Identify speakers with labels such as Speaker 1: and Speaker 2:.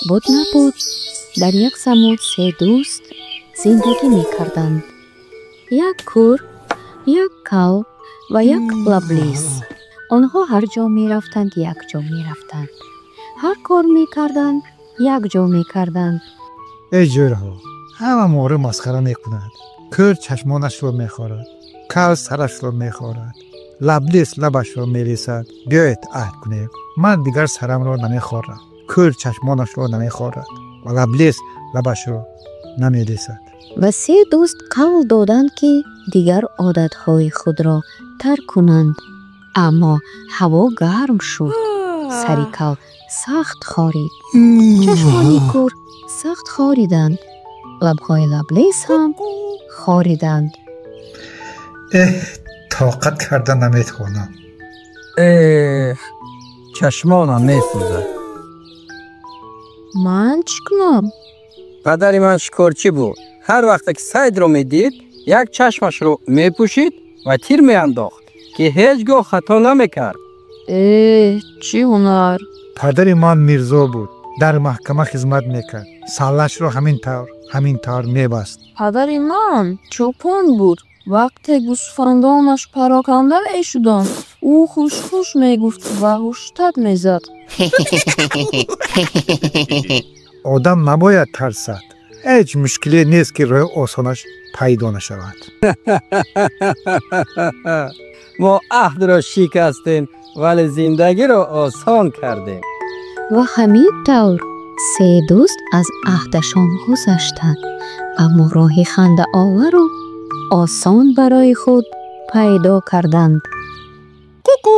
Speaker 1: Буд набуд, дар як замон се дӯст зиндагӣ мекарданд: як кӯр, як кал ва як лаблис. Онҳо ҳар ҷо мерафтанд, якҷо мерафтанд, ҳар кор мекарданд, якҷо мекарданд.
Speaker 2: Эй ҷӯраҳо, ҳама моро масхара мекунад. Кӯр чашмонашро мехорад, кал сарашро мехорад, лаблис лабашро мересад. Биёед, аҳд кунем: ман дигар сарамро намехорам, кӯр чашмонашро намехорад ва лаблис лабашро намересад.
Speaker 1: Ва се дӯст қавл доданд, ки дигар одатҳои худро тарк кунанд. Аммо ҳаво гарм шуд. Сари кал сахт хорид, чашмони кӯр сахт хориданд, лабҳои лаблис ҳам хориданд.
Speaker 2: Эҳ, тоқат карда наметавонам.
Speaker 3: Эҳ, чашмонам месӯзад.
Speaker 4: Ман чӣ кунам?
Speaker 3: Падари ман шикорчӣ буд. Ҳар вақте ки сайдро медид, як чашмашро мепӯшид ва тир меандохт, ки ҳеҷ гоҳ хато намекард.
Speaker 4: Э, чӣ ҳунар!
Speaker 2: Падари ман мирзо буд, дар маҳкама хизмат мекард. Саллашро ҳамин тавр, ҳамин тавр мебаст.
Speaker 4: Падари ман чӯпон буд. Вақте гӯсфандонаш пароканда мешуданд, ӯ хушхуш мегуфт ва ҳуштак мезад.
Speaker 2: Одам набояд тарсад. Ҳеҷ мушкиле нест, ки роҳи осонаш пайдо нашавад.
Speaker 3: Мо аҳдро шикастем, вале зиндагиро осон кардем.
Speaker 1: Ва ҳамин тавр се дӯст аз аҳдашон гузаштанд, аммо роҳи хандаовару осон барои худ пайдо карданд.
Speaker 3: Ку-ку.